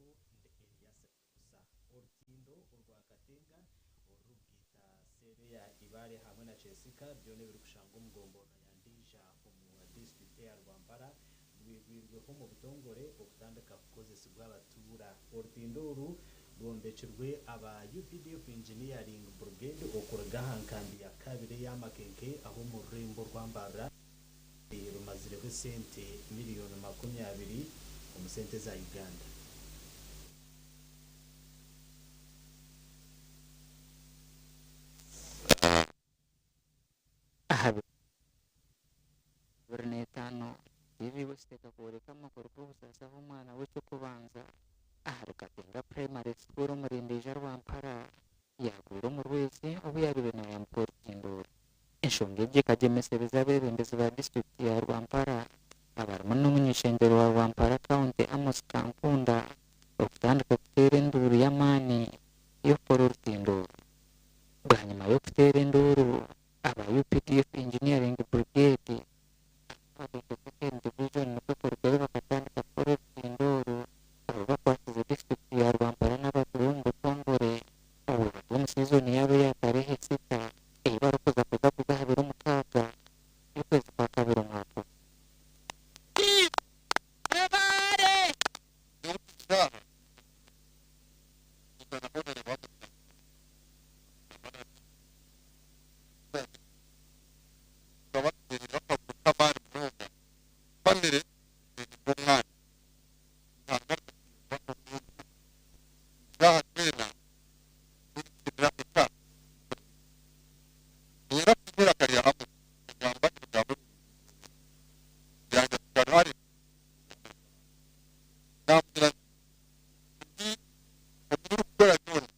Ndi Erias Lukhusa. Orutindo orwa Katenga orurikugaita seeri eya Ibale hamwe na Kyesika byona ebirikushangwa omu gomborora ya Ndeija omu disiturikiti eya Rwampara rwigwirweho omu butongore okutandika kukozesibwa abatuura. Orutindo oru rwombekirwe aba updf Engineering Brigade okuruga aha nkambi ya kabiri eya Makenke aho omu rurembo orwa Mbarara. Rumazireho esente miriyoni 20 omu sente za Uganda. Aha biri n'etaano, TV West ekakworeka amakuru g'obusaasi ahu omwana w'eky'okubanza ahari Katenga Primary School omuri Ndeija Rwampara yaagwire omu rwizi obu yaabaire naayambuka orutindo. Enshonga egi ekagyemesereza abeebembezi ba disiturikiti ya Rwampara abarimu n'omuny'ishengyero wa Rwampara County Amos Kankunda okutandika kuteera enduuru y'amaani y'okukora orutindo oru. Bwanyima y'okuteera enduuru, aba updf Engineering Brigade Makenke Second Division nikwo kurugayo bakatandika kukora orutindo oru oru bakwasize disiturikiti ya Rwampara n'abatuura omu butongore obwo bari omu siizoni yaabo eya tarehe sita ei barikuza kujaguza aha biro 6 by'okwezi kwa kabiri omwaka ogu. Tukaba tuteerire akaguru k'amaani munonga famire eri nk'omwana. Ruhanga akatuhindura omuntu. Shaaha twena turikukirira eka omuri Niinyenda kuhurira eiraka rya Amos agamba ebigambo birungi. Yanja kugarura Naamugira nti, Ebi orikukora byona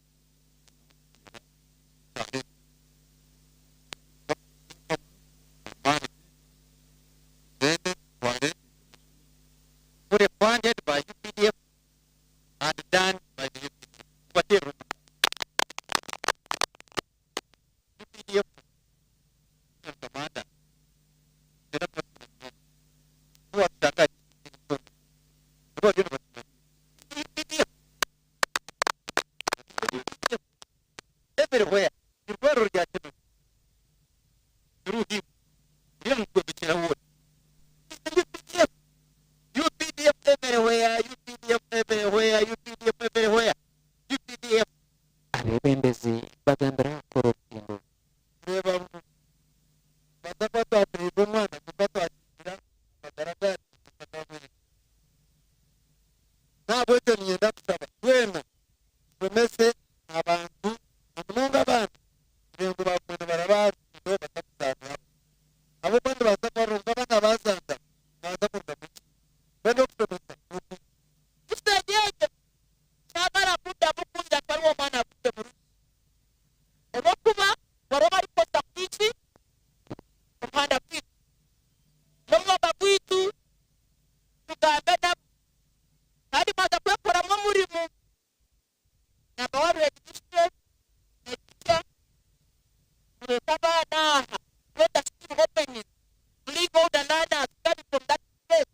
Fully funded by UPDF and done by the UPDF. Tubateerere omugisha. UPDF Commander, era tuwashanga UPDF everywhere irwariro rya kino through him riramukwembekera wona UPDF UPDF everywhere UPDF everywhere UPDF everywhere UPDF. Abeebembezi bagambire aha kukora orutindo. Reeba ngu tubaasa kuba twaturiize omwana kwonka twakigira amagara gaacu gahweire. N'ahabw'ekyo niinyenda kushaba twena tushomese abantu na munonga abaana kugira ngu baaguma nibaraba aha rutindo batakuzaaniraho. Ahabw'okuba nibabaasa kubarunga abaana baazaana nibabaasa kurugamu ekibi. Mbwenu okushomesa n'okwigisa. Tushenyegye kyamara kuddamu kuhurira ngu hariho omwana agwire mu rwizi olw'okuba bariho barikukozesa kubi ki omuhanda gwaitu n'omwooga gwaitu tugambe nabo kandi mwaza kwekoramu omurimo namba waaba headmistress, headteacher mureete abaana aha when the school opens bring all the learners coming from that place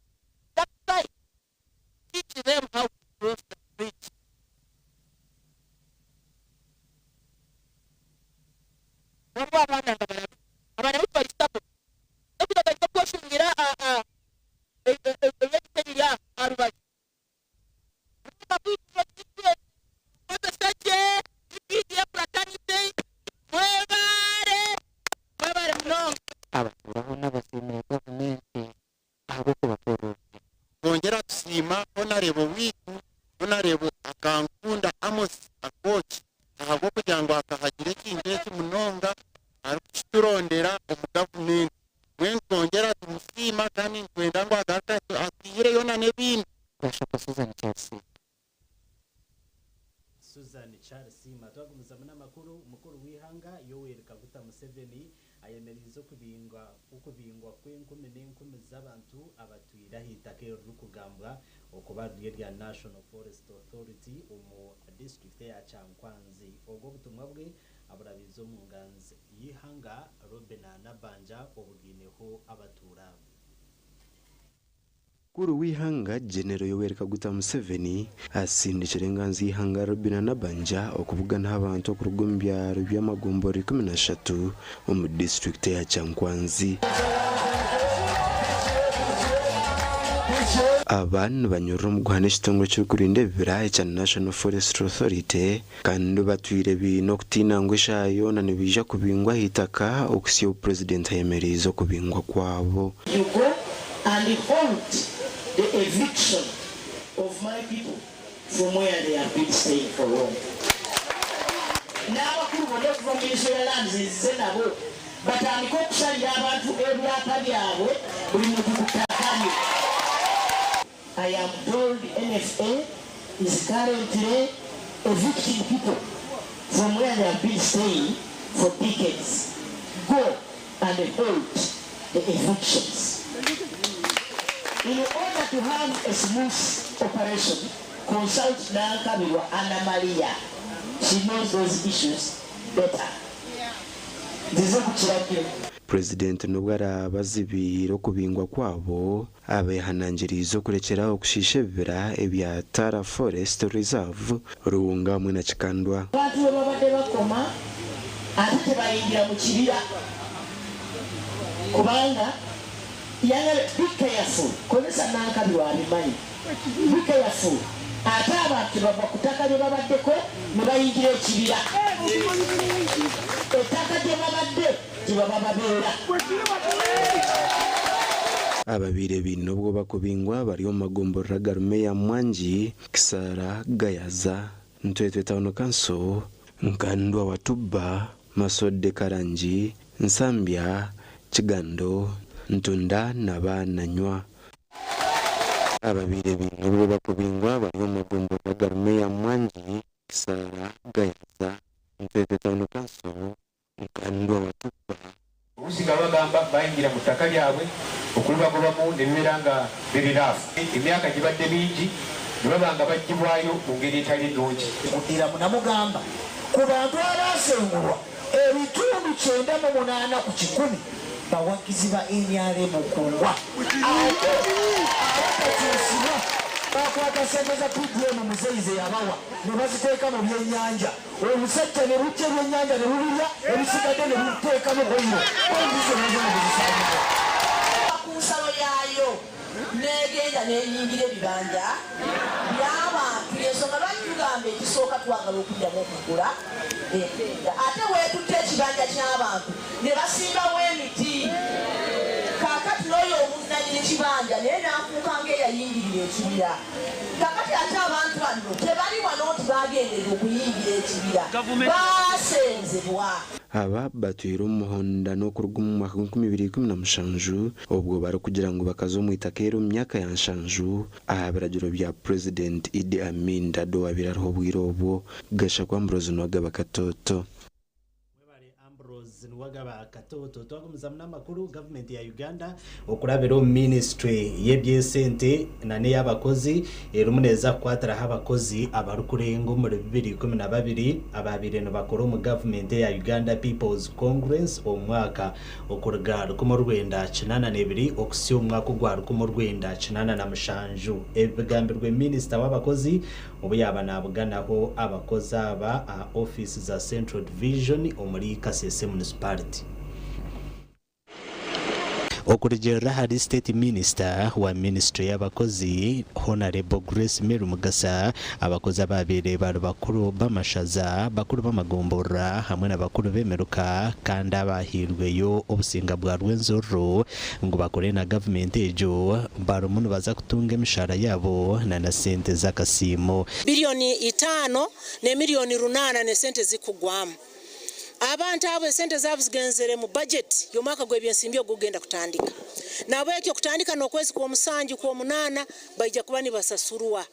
that side teach them how to cross the bridge. Nabwo abaana nga barabi abaana baitu bari stubborn n'okutandika kweshungira eby'ekiti ebiri aha rubaju. Mukozese gye UPDF fraternity mwebare mwebare munonga. Abatuura boona basiimire gavumenti ahabw'okubakorera orutindo. Twongyera tusiima Honarebo waitu Honarebo Akankunda Amos Akoch ahabw'okugira ngu akahagira ekintu eki munonga arikukiturondera omu gavumenti. Mbwenu twongyera tumusiima kandi nitwenda ngu agaruke atwihireyo na n'ebindi. Gashakwa Susan Charles. Susan Charles Twagumizamu n'amakuru, Mukuru w'eihanga Yoweri Kaguta Museveni ayemereize okubingwa okubingwa kw'enkumi n'enkumi z'abantu abatwire ah'eitaka eririkugambwa okuba riri erya National Forest Authority omu disiturikiti eya Kyankwanzi. Ogu obutumwa bwe aburabiize omu nganzi y'eihanga Robinah Nabbanja obugaineho abatuura aba. Mukuru w'eihanga Genero Yoweri Kaguta Museveni asindikire enganzi y'eihanga Robinah Nabbanja okubuganaho abantu okuruga omu byaro by'amagomborora 13 omu disiturikiti eya Kyankwanzi. Aba nibanyurura omu guhana ekitongore ekirikurinda ebibira ekya National Forestry Authority kandi batwire baine okutiina ngu eshaaha yoona nibaija kubingwa ah'eitaka okuhitsya obu Purezidenti ayemereize okubingwa kwabo. You go and halt the eviction of my people from where they have been staying for long. N'abakulu bonna okuva mu Ministry ya Lands nzize nabo batandike okusalira abantu ebyapa byabwe buli muntu ku ttaka lye. I am told NFA is currently evicting people from where they have been staying for decades. Go and halt the evictions. In order to have a smooth operation, consult Nankabirwa Anna Maria. She knows those issues better. Nzize ku kiragiro. Purezidenti n'obu araabe azibiire okubingwa kwabo, abeehanangiriize okurekyera aho kushiisha ebibira ebya Tara Forest Reserve, Ruhunga hamwe na Kikandwa. Abantu we babadde bakoma ate tebayingira mu kibira kubanga yagala be careful kozesa Nankabirwa abimanyi be careful ate abantu tebava ku ttaka lye babaddeko ne bayingira ekibira ettaka gye babadde gye baba babeera. Ababaire baine obwoba kubingwa bari omu magomborora agarimu eya Mwangi, Kisara, Gayaza, Ntwetwe Town Council, Nkandwa Watubba, Masodde Karangi, Nsambya, Kigando, Ntunda na Bananywa. Ababaire baine obwoba kubingwa bari omu magomborora agarimu eya Mwangi, Kisara, Gayaza, Ntwetwe Town Council, Nkandwa Watubba, Oluusi nga babagamba bayingira mu ttaka lyabwe okulibagobamu ne bibeera nga biri raafu. Emyaka gibadde mingi ne baba nga baggyibwayo mu ngeri etali nnungi. Muddiramu namugamba, Ku bantu abaasengulwa, ebitundu 98 bawagizi ba nrm Kungwa ate abatakyusibwa bakwata ssente za PDM Muzeeyi ze yabawa ne baziteeka mu byennyanja olusajja ne lujja ebyennyanja ne lubirya ebisigadde ne luteekamu hoyiro pompi zonna zonna ne zisaanawo. Ku nsalo yaayo n'egenda n'eyingira ebibanja by'abantu. Y'ensonga lwaki tugamba ekisooka twagala okuddamu okugula empenda ate weetutte ekibanja ky'abantu ne basimbawo emiti kaakati n'oyo omunnanyini kibanja naye n'afuuka ng'eyayingirira ekibira. Kaakati ate abantu bano tebali wano nti baagenderera okuyingira ekibira, baasenzebwa. Aba batwire omu muhondano okuruga omu mwaka gw'enkumi ibiri ikumi na mushanju obwo barikugira ngu bakaza omu itaka eri omu myaka ya nshanju aha biragiro bya Purezidenti Idi Amin Dada owabaire ariho obwire obwo. Gashakwa Ambrose Nuwagaba Katoto. Mwebare Ambrose Nuwagaba Katoto. Twagumizamu n'amakuru, gavumenti ya Uganda okurabira omu minisitule y'eby'esente nana ey'abakozi erimu neeza kukwatiraho abakozi abarikurenga omuri 2012 abaabaire nibakora omu gavumenti eya Uganda People's Congress omu mwaka okuruga 1982 okuhitsya omu mwaka ogwa 1987. Ebi bigambirwe minisita w'abakozi obu yaaba naabuganaho abakozi aba aha ofiisi za Central Division omuri Kasese Municipality. Okurugiirira ahari State Minister wa minisiture y'abakozi, Honarebo Grace Mary Mugasa, abakozi abaabaire bari bakuru b'amashaza, bakuru b'amagomborora hamwe na bakuru b'emiruka kandi abaahairweyo obusinga bwa Rwenzururu ngu bakore na gavumenti egyo barimu nibaza kutunga emishaara yaabo na sente z'akasiimo. Biliyoni itaano n'emiliyoni runaana n'esente zikugwamu. Abantu abo esente zaabo zigenzere mu bajeti y'omwaka gw'ebyensimbi ogukugenda kutandika. Nahabwekyo kutandika n'okwezi kw'omusanju, kw'omunaana baija kuba nibasasurwa.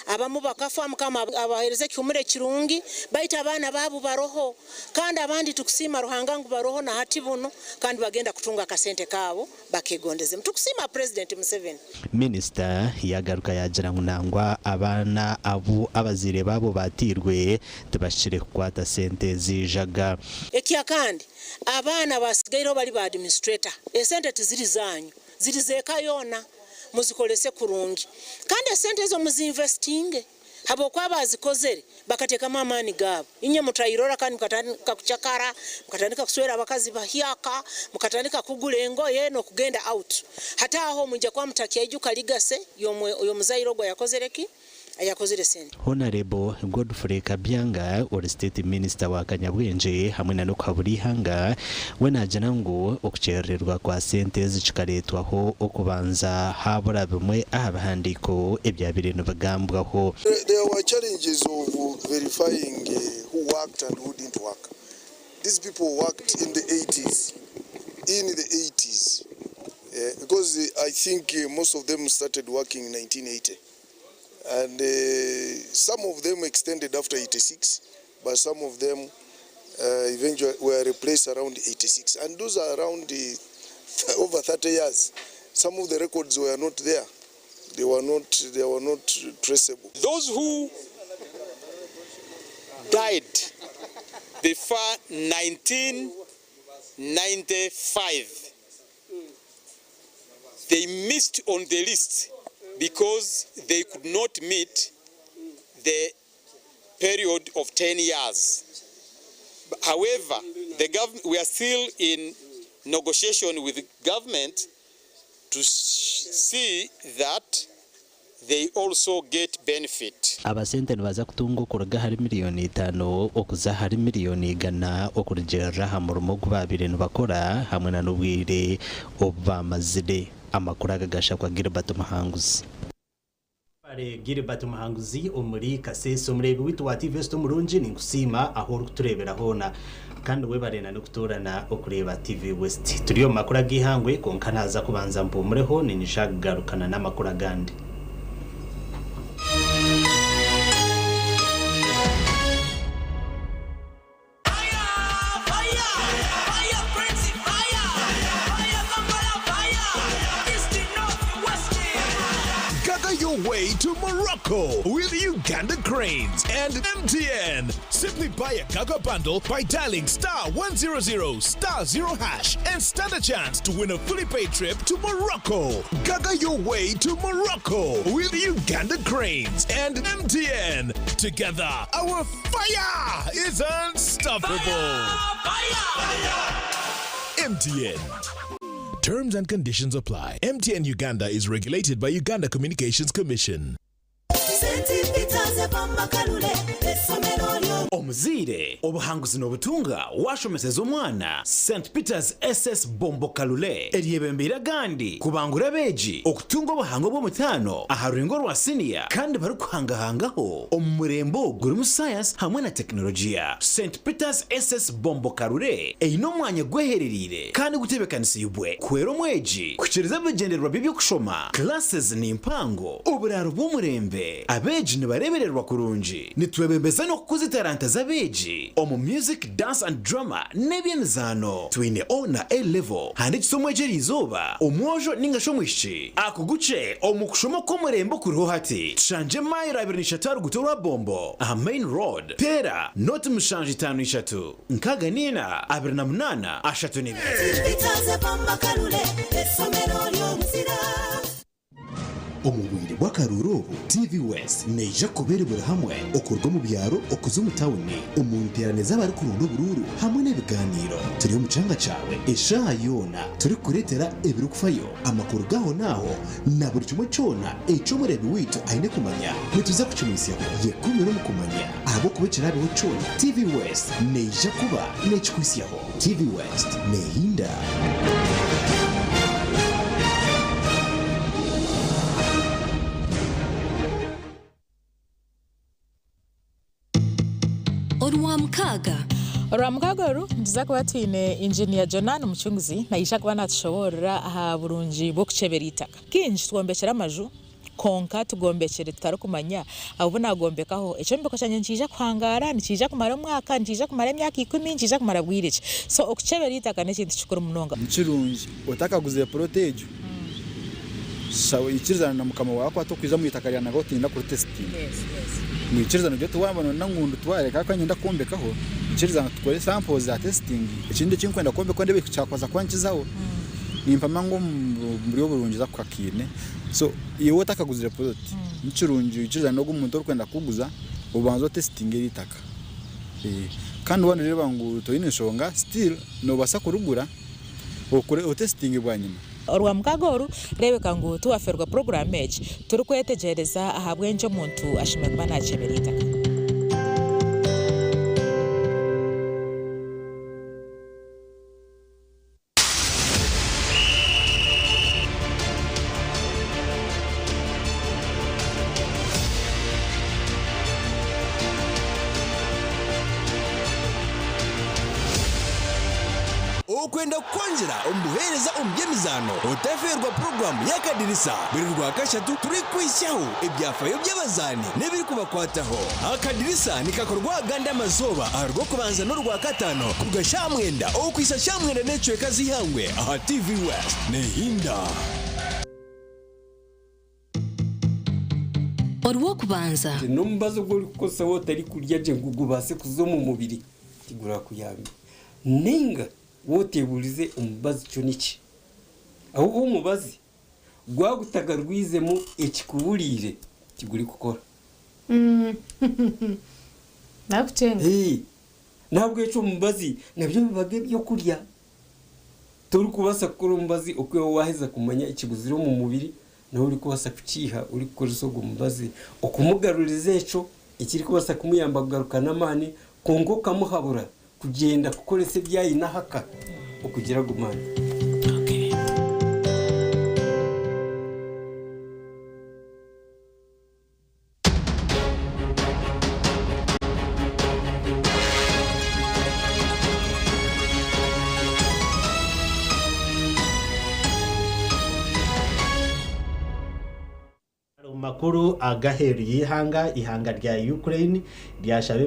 Abamu bakafa Mukama abahereze ekihumuro ekirungi baitu abaana baabu baroho kandi abandi tukusiima Ruhanga ngu baroho na hati bunu kandi bagenda kutunga akasente kaabo bakegondezemu. Tukusiima Purezidenti Museveni. Minisita yagaruka yaagira ngu nangwa abaana abu abazaire baabo bateirwe tibahikire kukwata sente eziijaga. Ekyakandi, abaana abasigaireho bari ba administrator, esente tiziri zaanyu, ziri z'eka yoona. Muzikorese kurungi kandi esente ezo muzinvesitinge habwokuba abazikozere bakateekamu amaani gaabo. Inywe mutayirora kandi mukatandika kucakara, mukatandika kuswera abakazi bahyaka, mukatandika kugura engoye n'okugenda out. Hati aho mwija kuba mutakyaijuka legacy y'omuzaire ogu ayakozere ki? Ayakozire sente. Honarebo Godfrey Kabyanga ori state minisita wa kanyabwengye hamwe na n'okuhabura eihanga we naagira ngu okukyerererwa kwa sente ezi kikareetwaho okubanza haabura bimwe aha bihandiiko ebyabaire nibigambwaho. There were challenges of verifying who worked and who didn't work. These people worked in the 80s, in the 80s, because I think most of them started working in 1980. And some of them extended after 86, but some of them eventually were replaced around 86. And those are around the, over 30 years. Some of the records were not there. They were not, they were not traceable. Those who died before 1995, they missed on the list because they could not meet the period of 10 years. However, the we are still in negotiation with the government to see that they also get benefit. Aba sente nibaza kutunga okuruga ahari miriyoni itaano okuza ahari miriyoni igana okurugiirira aha murimo ogu baabaire nibakora hamwe na n'obwire obu baamazire. Amakuru aga gashakwa Gilbert Muhanguzi. Webare Gilbert Muhanguzi omuri Kasese. Omureebi waitu wa TV West omurungi ninkusiima ahu orikutureebera hoona kandi webare na n'okutoorana okureeba TV West. Turi omu makuru ag'eihangwe kwonka naaza kubanza mpumureho niinyija kugarukana n'amakuru agandi. Gather your way to Morocco with Uganda Cranes and MTN. Simply buy a Gaga bundle by dialing star 100 star 0 hash and stand a chance to win a fully paid trip to Morocco. Gaga your way to Morocco with Uganda Cranes and MTN. Together, our fire is unstoppable. MTN. Terms and conditions apply. MTN Uganda is regulated by Uganda Communications Commission. Omuzaire, obuhanguzi nobutunga washomeseza omwana St Peters SS Bombo Kalule eryebembeire agandi kubangura abeegi okutunga obuhango bw'omutaano aha rurengo rwa siniya kandi barikuhangahangaho omu murembe ogurimu sayansi hamwe na tekinologiya. St Peters SS Bombo Kalule eine omwanya gweherereire kandi gutebekanisiibwe kuhwera omwegi kuhikiiriza ebigyendererwa bye by'okushoma. Classes ni mpango, oburaaro bw'omurembe, abeegi nibareebererwa kurungi. Nitwebembeza n'okukuza etaranta z'abeegi omu music, dance and drama n'eby'emizaano. Twine O na A level. Handiikisa omwegi eriizooba, omwojo ninga shi omwishiki akugukye omu kushoma okw'omurembe okuriho hati. Tushangye mailo 23 aha ruguuto rwa Bombo aha main road. Teera noti 753 64 28 32. Omu bwire bw'akaruuru obu, TV West neija kuba eri buri hamwe okuruga omu byaro okuza omu tawuni, omu nteerane z'abarikuronda oburuuru hamwe n'ebigaaniiro. Turi omu kyanga kyawe eshaaha yoona turikukureetera ebirikufayo, amakuru g'ahonaaho na buri kimwe kyona eki omureebi waitu aine kumanya. Nituza kukimwitsyaho. Yekumire omu kumanya ahabw'okuba ekiraabeho kyona, TV West neija kuba neekikuhitsyaho. TV West neehinda. Orwamukaaga. Orwamukaaga oru nituza kuba twine Engineer Jonan Mucunguzi naija kuba natushoboorora aha burungi bw'okukyebera eitaka. Kaingi twombekyera amaju kwonka tugombekire tutarikumanya obu nagombekaho ekyombeko kyangye nikiija kuhangaara, nikiija kumara omwaka, nikiija kumara emyaka ikumi, nikiija kumara bwire ki. So okukyebera eitaka n'ekintu kikuru munonga. Nikirungi otakaguzire puroti egyo shaba oikirizane na mukama waawe ku atakwija omu itaka ryawe nagwo oti niinyenda kuritesitinga. Mwikirizane ogire oti waaba noyenda ngu nditware ahabw'okuba niinyenda kwombekaho, nyikirizane tukore samples za testing, ekindi eki ndikwenda kwombekaho ndeebe kyakubaasa kuba nikizaho. Nimpamya ngu omu buryo burungi oza kukakiine. So iwe otakaguzire poloti, nikirungi oikirizane n'ogu omuntu orikwenda kukuguza, obanze otesitinge eri itaka. Kandi waaba noreeba ngu toine nshonga, still noobaasa kurigura okore otesitinge bwanyima. Orwamukaaga oru, reebeka ngu tiwafeerwa puroguraamu egi turikwetegyereza ahabw'enki omuntu ashemereire kuba naakyebera eitaka. Okwenda kukwongyera omu buheereza omu by'emizaano, otafeerwa puroguraamu y'Akadirisa buri Rwakashatu turikukwitsyaho ebyafayo by'abazaani n'ebirikubakwataho. Akadirisa nikakorwa agandi amazooba aha Rwokubanza n'Orwakataano kuruga shaaha mwenda okuhitsya shaaha mwenda n'ekicweka z'eihangwe aha TV West. Nehinda. Orw'okubanza. N'omubazi ogu orikukozesa waaba otarikurya gye ngu gubaase kuza omu mubiri tigurakuyambe. Nainga waaba oteebuurize omubazi kyo niki? Ahabw'okuba omubazi gwaba gutagarwizemu ekikuburiire tigurikukora. Nakucenga. N'ahabw'ekyo omubazi nabyo bibaga eby'okurya. Torikubaasa kukora omubazi okwihaho waaheza kumanya ekibuzire omu mubiri, niwe orikubaasa kukiiha orikukoresa ogwo mubazi okumugaruriza ekyo ekirikubaasa kumuyamba kugaruka n'amaani kwonka okamuhabura kugyenda kukoresa ebi aine ahaka okugira ago maani. Omu makuru ag'aheeru y'eihanga, eihanga rya Ukraine ryashaba.